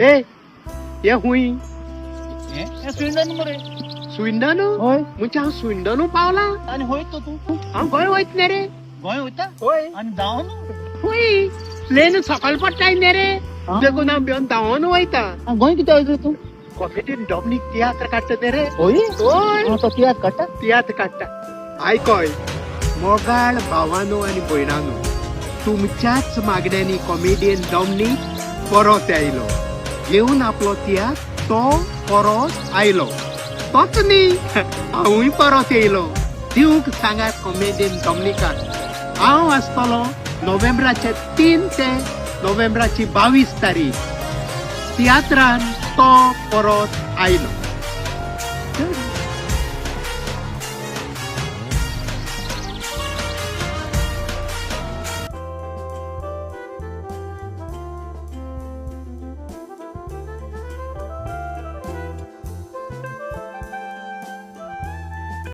ए हे हुंय? हे स्विंडन मरे. स्विंडन? हय. म्हणजे हांव स्विंडनू पावला. आनी होय तो तूं? हांव गोंय वयतले रे. गोंय वयता? हय. आनी धांवन? हुंय प्लेन सकाळ पडटाय न्ही रे, देखून हांव भिवन धांवन वयता. गोंय कित्याक वयता तूं? कॉमेडीन डॉमनीक तियात्र काडटा न्ही रे. हय. हय. तो तियात्र काडटा? तियात्र काडटा. आयकोय मोगाळ भावानो आनी भयणानो, तुमच्याच मागण्यांनी कॉमेडियन डॉमनीक परत आयलो. घेवन आपलो तियात्र तो परत आयलो. तोच न्ही, हांवूय परत येयलो. दिवंक सांगात कॉमेडियन डॉमनिकाक, हांव आसतलो नोव्हेंबराचे 3 ते नोव्हेंबराची 22 तारीख तियात्रान तो परत आयलो.